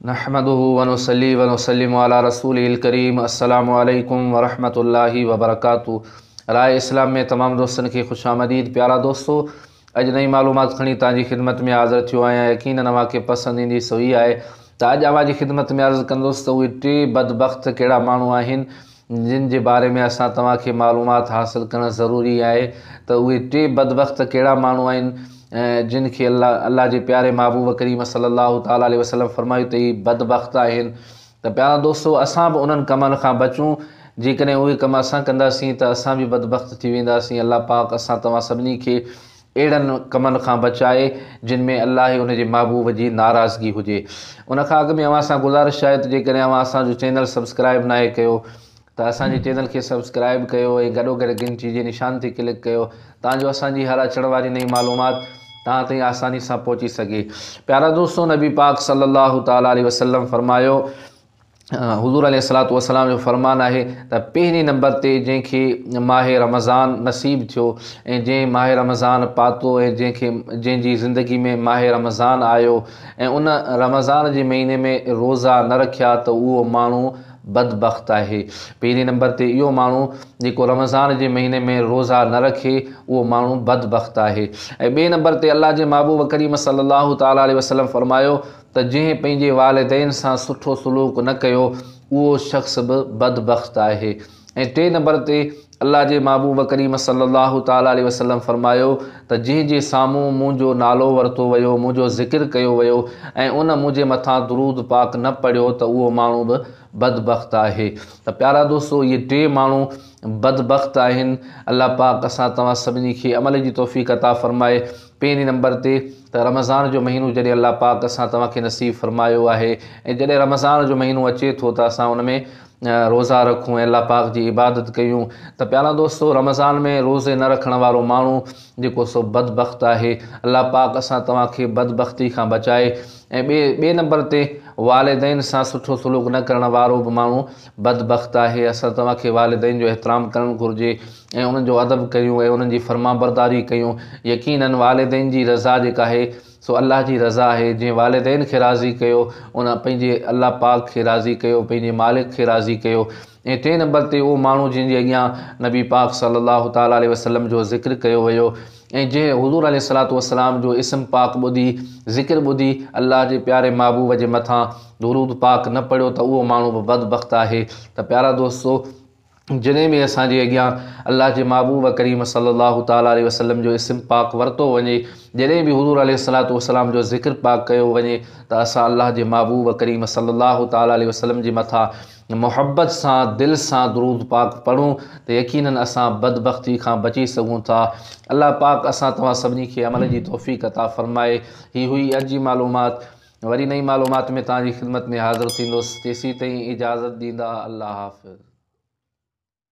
نحمده ونصلي ونسلم علي رسوله الڪريم السلام عليڪم ورحمة الله وبرڪاته راء اسلام ۾ تمام دوستن کي خوش آمديد پيارا دوستو اڄ نئين معلومات کڻي توهان جي خدمت ۾ حاضر ٿيو آهيان يقينن اوهان کي پسند ايندي سو هي آهي ته اڄ اوهان جي خدمت ۾ عرض ڪندس ته اهي ٽي بدبخت ڪهڙا ماڻهو آهن جن جي باري ۾ اسان توهان کي معلومات حاصل ڪرڻ ضروري آهي ته اهي ٽي بدبخت ڪهڙا ماڻهو آهن جن کي الله الله جي پياري محبوب ڪريم صلي الله تعالٰي عليه وسلم فرمايو ته هي بدبخت آهن ته پيارا دوستو اسان به انهن ڪمن کان بچون جيڪڏهن اهي ڪم اسان ڪنداسين ته اسان به بدبخت ٿي وينداسين الله پاڪ اسان توهان سڀني کي اهڙن ڪمن کان بچائي جن ۾ الله ۽ ان جي محبوب جي ناراضگي هجي ان کان اڳ ۾ اوهان سان گذارش آهي ته جيڪڏهن اوهان اسان جو چينل سبسڪرائب ناهي ڪيو ته اسان جي چينل کي سبسڪرائب ڪيو ۽ گڏوگڏ گهنٽي جي نشان تي ڪلڪ ڪيو تان جو اسان جي هر اچڻ واري نئين معلومات توهان تائين آساني سان پهچي سگهي. پيارا دوستو نبي پاڪ صلي الله تعالٰي عليه وسلم فرمايو حضور عليه الصلوة والسلام جو فرمان آهي ته پهرين نمبر تي جنهن کي ماه رمضان نصيب ٿيو ۽ جنهن ماه رمضان پاتو ۽ جنهن کي جنهن جي زندگي ۾ ماه رمضان آيو ۽ ان رمضان جي مهيني ۾ روزا نه رکيا ته اهو ماڻهو بدبخت آهي. پهرين نمبر تي اهو ماڻهو جيڪو رمضان جي مهيني ۾ روزا نه رکي اهو ماڻهو بدبخت آهي ۽ ٻئي نمبر تي الله جي محبوب ڪريم صلي الله تعالٰي عليه وسلم فرمايو ته جنهن پنهنجي والدين سان سٺو سلوڪ نه ڪيو اهو شخص به بدبخت آهي ۽ ٽئين نمبر تي الله جي محبوب ڪريم صلّي الله تعالٰي عليه وسلّم فرمايو ته جنهن جي سامهون منهنجو نالو ورتو ويو، منهنجو ذڪر ڪيو ويو ۽ ان منهنجي مٿان درود پاڪ نه پڙهيو ته اهو ماڻهو به بدبخت آهي ته پيارا دوستو اهي ٽي ماڻهو بدبخت آهن الله پاڪ اسان توهان سڀني کي عمل جي توفيق عطا فرمائي پهرين نمبر تي ته رمضان جو مهينو جڏهن الله پاڪ اسان توهان کي نصيب فرمايو آهي ۽ جڏهن رمضان جو مهينو اچي ٿو ته اسان ان ۾ روزا رکون ۽ الله پاڪ جي عبادت ڪيون ته پيارا دوستو رمضان ۾ روزي نه رکڻ وارو ماڻهو جيڪو سو بدبخت آهي الله پاڪ اسان توهان کي بدبختي کان بچائي ۽ ٻئي ٻئي نمبر تي والدين سان سٺو سلوڪ نه ڪرڻ وارو به ماڻهو بدبخت آهي اسان توهان کي والدين جو احترام ڪرڻ گهرجي ۽ انهن جو ادب ڪيون ۽ انهن جي فرمانبرداري ڪيون يقينن والدين جي رضا جيڪا آهي سو الله جي رضا آهي، جنهن والدين کي راضي ڪيو، ان پنهنجي الله پاڪ کي راضي ڪيو، پنهنجي مالڪ کي راضي ڪيو ۽ ٽئين نمبر تي اهو ماڻهو جنهن جي اڳيان نبي پاڪ صلّي الله تعالٰي عليه وسلّم جو ذڪر ڪيو ويو ۽ جنهن حضور عليه الصلوة والسلام جو اسم پاڪ ٻڌي، ذڪر ٻڌي الله جي پياري محبوب جي مٿان درود پاڪ نه پڙهيو ته اهو ماڻهو به بدبخت آهي ته پيارا دوستو! جڏهن به اسان جي اڳيان الله جي محبوب ڪريم صلّي الله تعالٰي عليه وسلّم جو اسم پاڪ ورتو وڃي، جڏهن به حضور عليه الصلوة والسلام جو ذڪر پاڪ ڪيو وڃي ته اسان الله جي محبوب ڪريم صلّي الله تعالٰي عليه وسلّم جي مٿان محبت سان دل سان درود پاڪ پڙهون ته يقيناً اسان بدبختي کان بچي سگهون ٿا. الله پاڪ اسان توهان سڀني کي عمل جي توفيق عطا فرمائي. هي هئي اڄ جي معلومات. وري نئين معلومات ۾ توهان جي خدمت ۾ حاضر ٿيندس. تيسين تائين اجازت ڏيندا. الله حافظ.